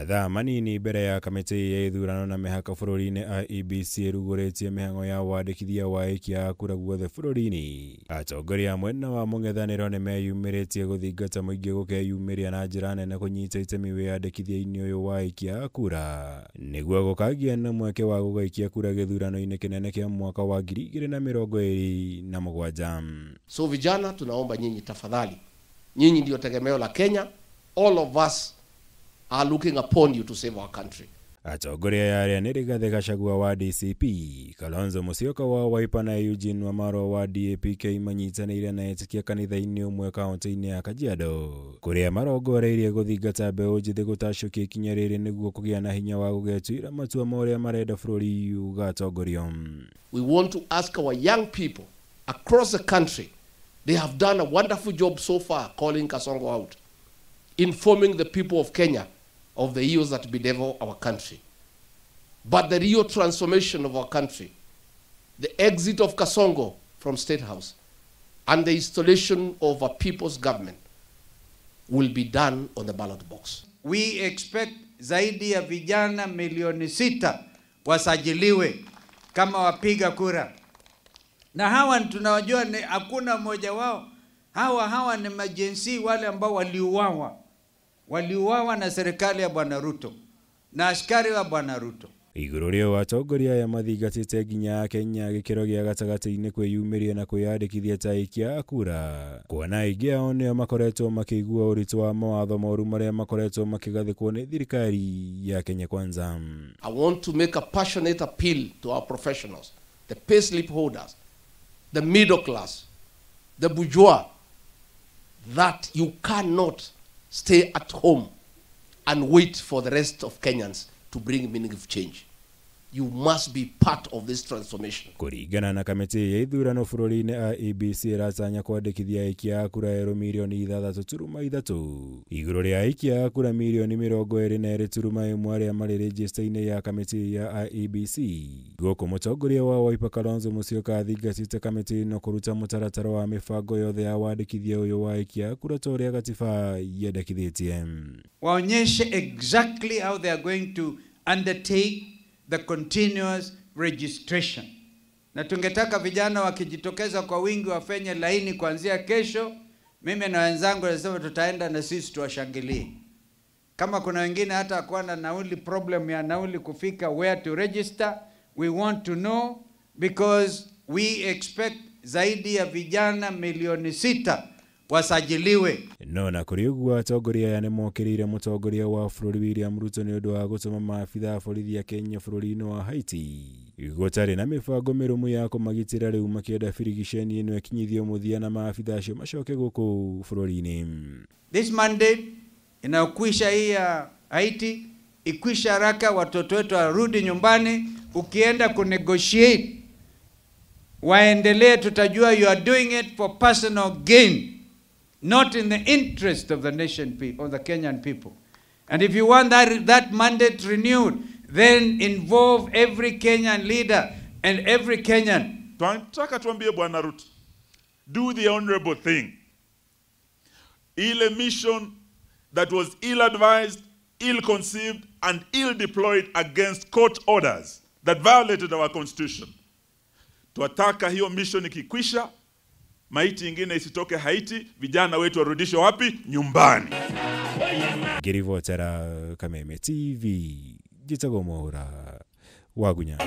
Mathaa manini mbere ya kamĩtĩ ya ithurano na mĩhaka bũrũri-inĩ IEBC ĩrugũrĩtie mĩhang'o ya wandĩkithia wa aikia a kura guothe bũrũri-inĩ. Atongoria a mwena wa mũng'ethanĩro nĩmeyumĩrĩtie gũthingata mũingĩ gũkeyumĩria na njĩra nene kũnyita itemi wĩyandĩkithia-inĩ ũyũ wa aikia a kura nĩguo gũkagĩa na mweke wa gũgaikia kura gĩthurano-inĩ kĩnene kĩa mwaka wa 2027. So vijana, tunaomba nyinyi tafadhali, nyinyi ndio tegemeo la Kenya. All of us are looking upon you to save our country. Atongoria arĩa nĩ Rigathĩ Gachagua wa DCP, Kalonzo Musyoka wa Wiper na Eugene Wamalwa wa DAP-K manyitanĩire na etĩkia kanitha-inĩ ũmwe kaunti-inĩ ya Kajiado kũrĩa marongoreirie gũthingata mbeũ njĩthĩ gũtacũkia ikinya rĩrĩ nĩguo kũgĩa na hinya wa gũgetuĩra matua ma ũrĩa marenda bũrũri ũgatongorio. We want to ask our young people across the country, they have done a wonderful job so far calling Kasongo out, informing the people of Kenya of the ills that bedevil our country. But the real transformation of our country, the exit of Kasongo from State House and the installation of a people's government will be done on the ballot box. We expect zaidi ya vijana milioni 6 wasajiliwe kama wapiga kura. Na hawa tunawajua ni hakuna mmoja wao. Hawa ni majensi wale ambao waliuawa. Waliuawa na serikali ya Bwana Ruto na askari wa Bwana Ruto. Igũrũ rĩo atongoria aya mathingatĩte nginya Kenya gĩkĩro gĩa gatagatĩ-inĩ kwĩyumĩria na kwĩyandĩkithia ta aikia a kura, kuona aingĩ ao nĩo makoretwo makĩigua ũritũ wa mawatho moru marĩa makoretwo makĩgathĩkwo nĩ thirikari ya Kenya Kwanza. I want to make a passionate appeal to our professionals, the payslip holders, the middle class, the bourgeois, that you cannot stay at home and wait for the rest of Kenyans to bring meaningful change. You must be part of this transformation. Kũringana na kamĩtĩ ya ithurano bũrũri-inĩ IEBC ĩratanya kwandĩkithia aikia a kura erũ mirioni 6.3 igũrũ rĩa aikia a kura mirioni 22.1 arĩa marĩ rĩnjĩsta-inĩ ya kamĩtĩ ya IEBC. Gũkũ mũtongoria wa Wiper Kalonzo Musyoka athingatĩte kamĩtĩ ĩno kũruta mũtaratara wa mĩbango yothe ya wandĩkithia ũyũ wa aikia a kura ta ũrĩa gatiba yendekithĩtie. Waonyeshe exactly how they are going to undertake the continuous registration. Na tungetaka vijana wakijitokeza kwa wingi wafanye laini kuanzia kesho. Mimi na wenzangu nasema tutaenda na sisi tuwashangilie. Kama kuna wengine hata hakuwa na nauli, problem ya nauli kufika where to register, we want to know because we expect zaidi ya vijana milioni 6 wasajiliwe. No na kũrĩ ũguo atongoria aya nĩmokĩrĩire mũtongoria wa bũrũri William Ruto nĩ ũndũ wa gũtũma maabitha a borithi a Kenya bũrũri-inĩ wa Haiti gũtarĩ na mĩbango mĩrũmu ya kũmagitĩra rĩu makĩenda birigiceni ĩno ĩkinyithio mũthia na maabitha acio macoke gũkũ bũrũri-inĩ. This mandate inayokwisha hii ya Haiti ikwisha haraka, watoto wetu warudi nyumbani. Ukienda kunegotiate waendelee, tutajua you are doing it for personal gain, not in the interest of the nation, of the Kenyan people. And if you want that mandate renewed, then involve every Kenyan leader and every Kenyan. Tunataka tuambie Bwana Ruto, do the honorable thing. Ile mission that was ill-advised, ill-conceived, and ill-deployed against court orders that violated our constitution. Tunataka hiyo mission ikikwisha, maiti ingine isitoke Haiti, vijana wetu warudishwe wapi? Nyumbani. Ngĩribotera Kameme TV, njĩtagwo Mwaura Wagunya.